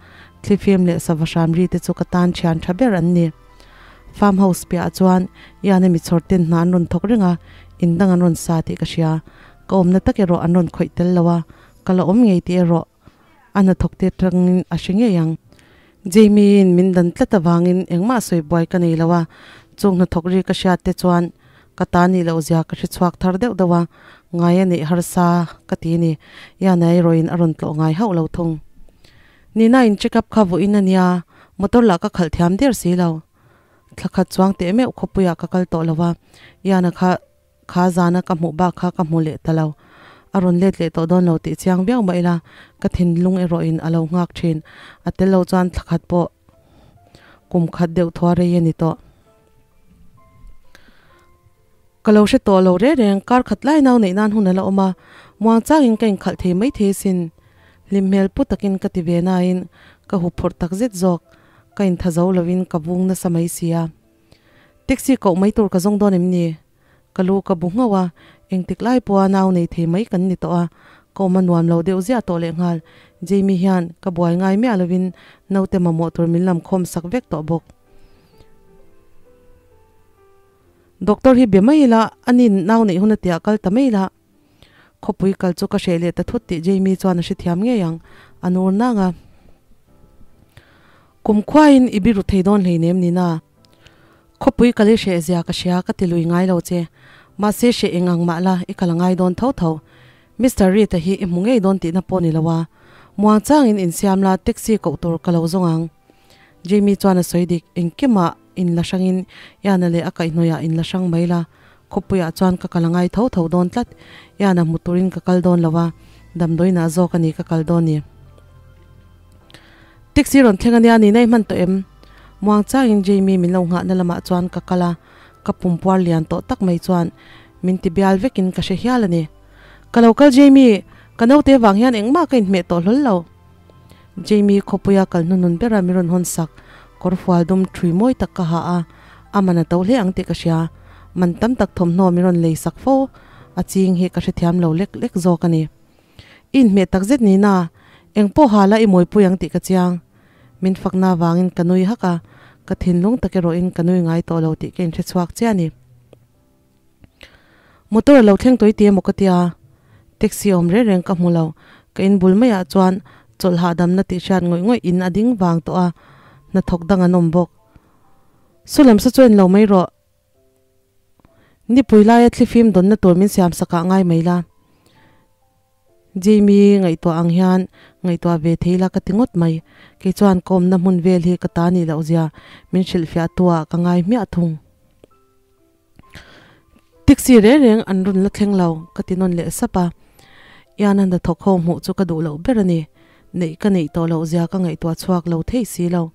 thlifim leh sava hram ri te chu ka tan thian tha ber an ni. Farm house piah ah chuan Ian-a mi chhawr ten hna an rawn thawk reng a, in dang an rawn sa tih ka hria. Ka awmna tak erawh an rawn khawih tel lo a, ka la awm ngei tih erawh a hnathawk te atangin a hre ngei ang. Jamie-in min dan tlat avangin engmah sawi buai ka nei lo a, chung hnathawk ri ka hriat te chuan ka ta nih loh zia ka hre chhuak thar deuh deuh a, ngai a neih harsa ka ti ni. Ian-a erawhin a rawn tlawh ngai hauh lo thung. Nina in check up kha vawiin a nia, motor lah ka khalh thiam der si lo. Thla khat chuang teh meuh khawpuiah ka kal tawh lo a, Ian-a kha Kha zana ka hmuh bak kha ka hmu leh ta lo. A rawn let leh tawh dawn lo tih chiang viau mah ila, ka thinlung erawhin a lo nghak thin. A tel lo chuan thla khat pawh kum khat deuh thua rei a ni tawh. Ka lo hre tawh lo reng reng, kar khat lai nau neih nan hun a la awm a, muang changin ka inkhalh thei maithei asin. Hlim hmel pu takin ka ti ve nain ka huphurh takzet zawk, ka intha zo lovin ka vung nasa mai sia. Taxi koh mai tur ka zawng dawn em ni? Ka lu ka bu nghauh a, engtik lai pawha nau nei thei mai kan ni tawh a, ka awm a nuam lo deuh ziah tawh lehnghal. Jamie hian ka buai ngai miah lovin naute mamawh tur min lam khawm sak vek tawh bawk. Doctor hi be mai ila, anin nau neih hun a tia kal ta mai ila. Khawpui kal chu ka hreh leh ta thut tih Jamie chuan a hrethiam ngei ang, a nur nang a. Kum khuaiin i biru thei dawn hleinem ni na. Khawpui kal i hreh zia ka hria ka ti lui ngai lo che. Mahse hreh eng ang mah la i kal a ngai dawn tho tho. Mister Reed-a hi i hmu ngei dawn tihna pawh ni lo a. Muang changin insiam la taxi koh tur ka lo zawng ang. Jamie chuan a sawi dik, engkimah in la hrangin Ian-a leh a kaihhnawihah in la hrang mai la. Khawpuiah chuan ka kal a ngai tho tho dawn tlat. Ian-a hmu turin ka kal dawn lo a, damdawiinah zawk a ni ka kal dawn ni. Taxi rawn thleng ania ni nai hman tawh em? Muang changin Jamie min lo nghahna lamah chuan ka kal a, ka pumpuar lian tawh tak mai chuan min ti bial vekin ka hre hial a ni. Ka lo kal Jamie, ka naute vang hian engmah ka inhmeh tawh hlawl lo. Jamie khawpuia kal hnunun bera min rawn hawn sak, kawr fual dum thui mawi tak ka ha a, a man a to hle ang tih ka hria. Man tam tak thawmhnaw min rawn lei sak fo, a ching hi ka hrethiam lo lek lek zawk a ni. I inhmeh tak zet ni na, eng pawh ha la i mawipui ang tih ka chiang. Min fakna avangin ka nui hak a, ka thinlung tak erawhin ka nui ngai tawh lo tih ka inhre chhuak chiah a ni. Motor a lo thleng tawih ti emaw ka tia, taxi awm reng reng ka hmu lo. Ka in bul maiah chuan chawlh hahdamna tih hriat ngawih ngawih in a ding vang tawh a, hnathawk dang an awm bawk. Su lam sa chu en lo mai rawh. Nipui laia thlifim dawnna tur min siam sakah ngai mai la. Jamie ngaihtuah ang hian ngaihtuah ve thei la ka ti ngawt mai. Kei chuan ka awmna hmun vel hi ka ta nih loh zia min hrilhfiah tu ah ka ngai hmiah thung. Taxi reng reng an rawn la thleng lo ka ti nawn leh sap a. Ian a hnathawk ho hmuh chu ka duh loh ber a ni. Neih ka neih tawh loh zia ka ngaihtuah chhuak lo thei si lo.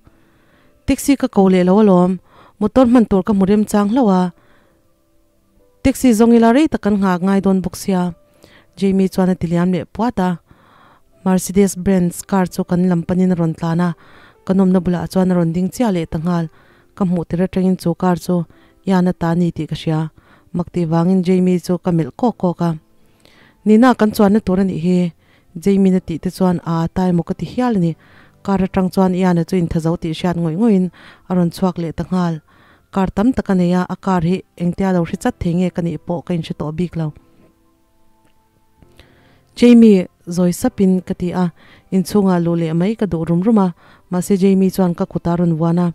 Taxi ka ko leh lo alawm, motor hman tur ka hmu remchang hlauh a. Taxi zawng ila rei tak kan nghak ngai dawn bawk sia, Jamie chuan a ti liam leh puat a. Mercedes Benz car chu kan lam panin a rawn tlan a, ka nawmna bulah chuan a rawn ding chiah leh ta nghal. Ka hmuh tir atangin chu car chu Ian a ta ni tih ka hria. Mak tih vangin Jamie chu ka melh kawk kawk a. Nina kan chuanna tur a nih hi, Jamie na tih te chuan a ta emaw ka ti hial a ni. Car atang chuan Ian-a chu inthazo tih hriat ngawih ngawih in a rawn chhuak leh ta nghal. Car tam tak a nei a, a car hi engtia lo hre chat thei nge ka nih pawh ka inhre tawh bik lo. Jamie, zawi sapin ka ti a, inchhungah luh leh mai ka duh rum rum a, mahse Jamie chuan ka kut a rawn vuan a.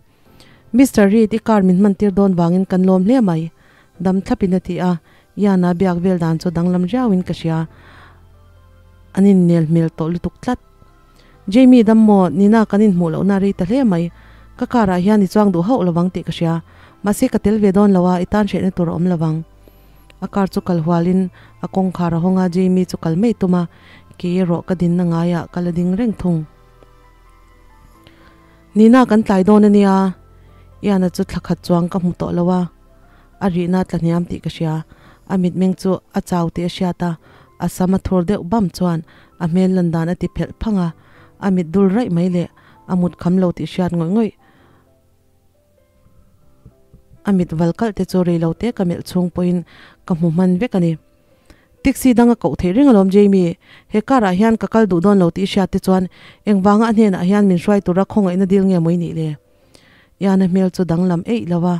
Mister Reid, i car min hman tir dawn vangin kan lawm hle mai, dam thlapin a ti a, Ian-a biak vel dan chu danglam riauin ka hria, an innel hmel tawh lutuk tlat. Jamie dam maw, Nina kan inhmuh lohna rei ta hle mai. Ka car ah hian i chuang duh hauh lovang tih ka hria. Mahse ka tel ve dawn lo a, i tan hrehna tur a awm lovang. A car chu kal hualin a kawngkhar a hawng a, Jamie chu kal mai tum a, kei erawh ka dinna ngaiah ka la ding reng thung. Nina kan tlai dawn a nia, Ian-a chu thla khat chuang ka hmu tawh lo a, a rihna tla hniam tih ka hria. A mitmeng chu a chau tih a hriat a, a sam a thur deuh bam chuan a hmel lan dan a ti phelh phang a, a mit dul raih mai leh a mut kham lo tih hriat ngawih ngawih. A mit val kalh te chu rei lo te ka melh chhung pawhin ka hmu hman vek a ni. Taxi dang a koh theih reng alawm Jamie, he car ah hian ka kal duh dawn lo tih i hriat te chuan engvanga a hnenah hian min hruai tura khawngaihna dil nge maw i nih le? Iana hmel chu danglam eih lo a,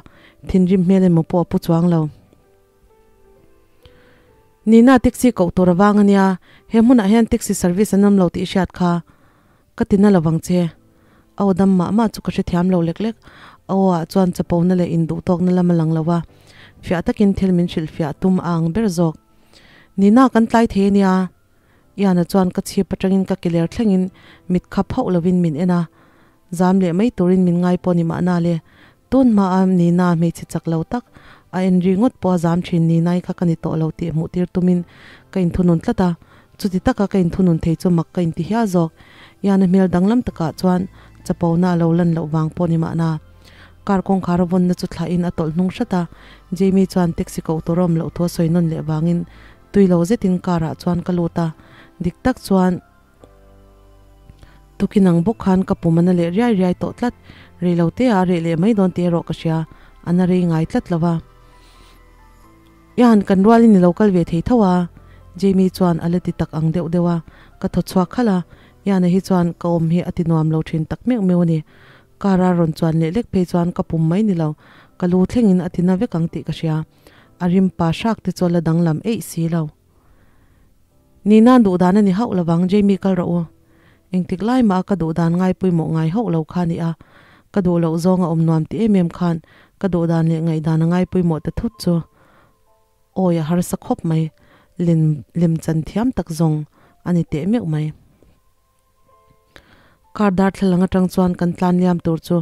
thinrim hmel emaw pawh a pu chuang lo. Nina taxi koh tur avang ania, he hmunah hian taxi service an awm lo tih i hriat kha. Ka ti na lovang che. A aw dam mah mah chu ka hrethiam lo lek lek. A aw ah chuan chapona leh induhtawkna lam a lang lo a, fiah takin thil min hrilhfiah tum a ang ber zawk. Nina kan tlai thei ania. Iana chuan ka chhip atangin ka kiler thlengin mit khap hauh lovin min en a. Zam leh mai turin min ngai pawh ni mahna le. Tun hmaa Nina hmeichhe chak lo tak, a en ri ngawt pawh a zam thin Ninai kha ka ni tawh lo tih hmuh tir tumin ka inthunun tlat a, chuti taka ka inthunun thei chu mak ka inti hial zawk. Iana hmel danglam takah chuan chapona a lo lan loh vang pawh ni mahna. Car kawngkhar a vawnna chu thlahin a tawlh hnung hrat a, Jamie chuan taxi koh tur a awm loh thu a sawi nawn leh vangin tui lo zetin car ah chuan ka lut a, dik tak chuan Tukin ang bawk khan ka pum a na leh riai riai tawh tlat, rei lo te ah reh leh mai dawn tih erawh ka hria, a na rei ngai tlat lo va. Ian, kan rualin i lo kal ve thei tho a, Jamie chuan a la ti tak ang deuh deuh a, ka thaw chhuak khalh a, Ian-a hi chuan ka awm hi a ti nuam lo thin tak meuh meuh a ni. Car a rawn chuan leh lek phei chuan ka pum mai ni lo, ka lu thlengin a ti na vek ang tih ka hria, a rim pa hrak te chu a la danglam eih si lo. Ni nan duh dan a ni hauh lovang Jamie kal rawh u. Engtik lai mah a ka duh dan ngai pawimawh ngai hauh lo kha ni a, ka duh loh zawng a awm nuam ti em em khan ka duh dan leh ngaihdan a ngai pawimawh ta thut chu awi a harsa khawp mai, lem lem chan thiam tak zawng a ni teh meuh mai. Car darthlalang atang chuan kan tlan liam tur chu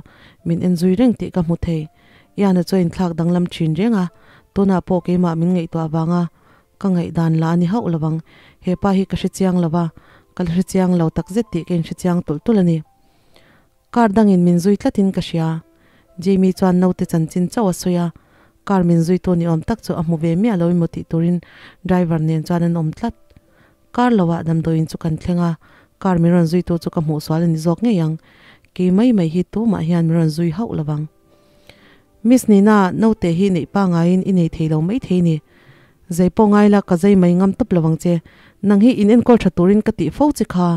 min en zui reng tih ka hmu thei. Iana chu a inthlak danglam thin reng a, tunah pawh keimah min ngaihtuah avanga ka ngaihdan la a ni hauh lovang. He pa hi ka hre chiang lo va, ka la hre chiang lo takzet tih ka inhre chiang tulh tulh a ni. Car dangin min zui tlatin ka hria. Jamie chuan naute chanchin chauh a sawi a, car min zuitu ni awm tak chu a hmu ve miah lo emaw tih turin driver nen chuan an awm tlat. Car loah damdawiin chu kan thleng a, car min rawn zuitu chu ka hmuh sual a ni zawk ngei ang. Kei mai mai hi tumah hian min rawn zui hauh lo vang. Miss Nina, naute hi neih pangaiin i nei thei lo mai thei ni. Zai pawh ngai la, ka zai mai ngam tawp lo ang che. Nang hi in enkawl tha turin ka tih fo che kha.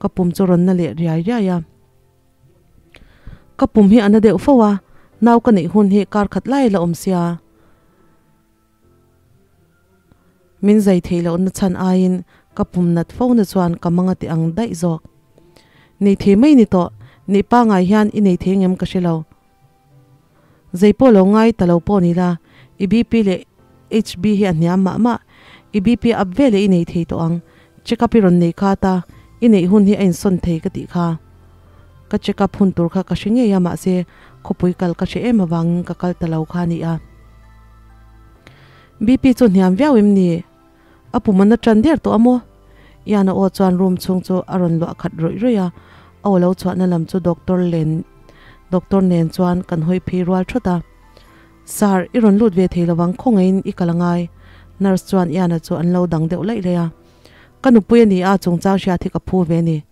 Ka pum chu rawn na leh riai riai a. Ka pum hi a na deuh fo a, nau ka neih hun hi kar khat lai la awm sia. Min zai theih loh na chhan aiin ka pum nat fo na chuan ka mang a ti ang daih zawk. Nei thei mai ni tawh, neih pangai hian i nei thei ngem ka hre lo. Zei pawh lo ngai ta lo pawh ni la, i BP leh HB hi a hniam mah mah. I BP up ve leh i nei thei tawh ang. Check up i rawn nei kha ta, i neih hun hi a insawn thei ka tih kha. Ka check up hun tur kha ka hre ngei a mahse khawpui kal ka hre em avangin ka kal ta lo kha a ni a. BP chu hniam viau em ni? A pum an a tan der tawh a maw? Ian a aw chuan room chhung chu a rawn luah khat rawih rawih a, a aw lo chhuahna lam chu doctor len doctor nen chuan kan hawi phei rual thawt a. Sir, i rawn lut ve thei lovang khawngaihin i kal angai nurse chuan Ian-a chu an lo dang deuh laih laih a. Ka nupui a ni a, chungchang hriat hi ka phu ve a ni.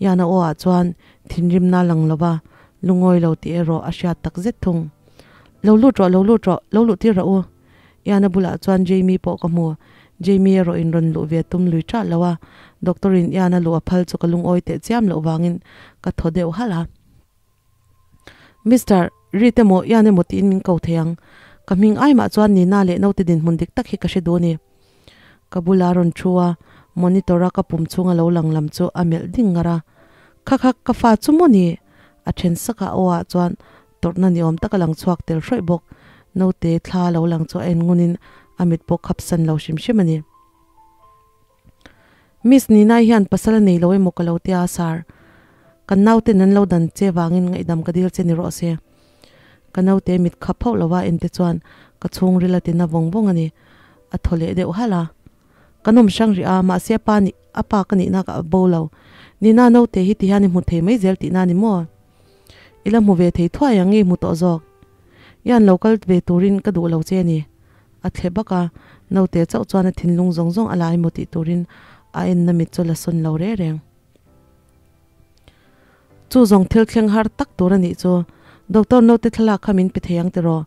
Ian-a aw ah chuan thinrimna lang lova lungawi lo tih erawh a hriat tak zet thung. Lo lut rawh, lo lut rawh, lo luh tir rawh u. Ian-a bulah chuan Jamie pawh ka hmu. Jamie erawh in rawn luh ve tum lui ṭah lo a, doctor in Ian-a luh a phal chu ka lungawi teh chiam loh vangin ka thaw deuh halh a. Mister, Reed emaw Ian emaw tiin min ko thei ang. Ka hming ai mah chuan Nina leh naute dinhmun dik tak hi ka hre duh a ni. Ka bula rawn thu a, monitor a ka pum chhunga lo lang lam chu a melh ding ngar a. Kha kha ka fa chu maw ni? A then sak a, aw ah chuan tawrhna ni awm tak a lang chhuak tel hrawih bawk. Naute thla lo lang chu a en ngunin a mit pawh khap san lo hrim hrim a ni. Miss Ninai hian pasal a nei lo emaw ka lo tia a sar. Kan nauten an lo dan che vangin ngaihdam ka dil che ni rawh se. Ka naute mit khap hauh lova en te chuan ka chhungril a ti na vawng vawng a ni. A thaw leh deuh halh a. Ka nawm hrang rih a, mahse a pa nih a pa ka nihna ka bo lo. Nina naute hi tihian i hmu thei mai zel tihna a ni maw? I la hmu ve thei thuai ang nge i hmu tawh zawk? I an lo kal ve turin ka duh lo che a ni. A thle bak a, naute chauh chuan a thinlung zawng zawng a la emaw tih turin a enna mit chu la sawn lo reh reng. Chu zawng thil thleng har tak tur a nih chu, Doctor naute thlalak kha min pe thei ang tiraw?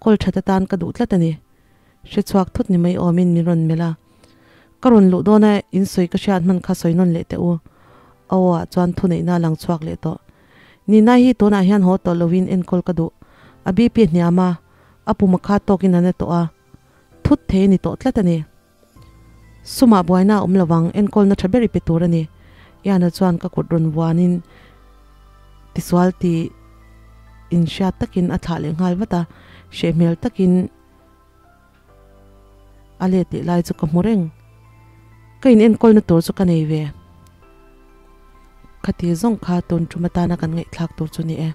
Call that atan ka duh tlat a ni. Hre chhuak thut ni mai awmin min rawn melh a. Ka rawn luh dawn a, in sawi ka hriat hman kha sawi nawn leh teh u. A aw ah chuan thuneihna a lang chhuak leh tawh. Nina hi tunah hian haw tawh loin enkawl ka duh. A BP a hniam a, a pum a kha tawkin a na tawh a. Thut thei a ni tawh tlat a ni. Sumah buaina a awm lo ang, enkawlna tha ber i pe tur a ni. Iana chuan ka kut rawn vuanin tisual tih inhriat takin a thlah leh nghal vat a, hreh hmel takin a let leh lai chu ka hmu reng. Ka in enkawlna tur chu ka nei ve. Khati zawng kha tun tum atana kan ngaihthlak tur chu ni e.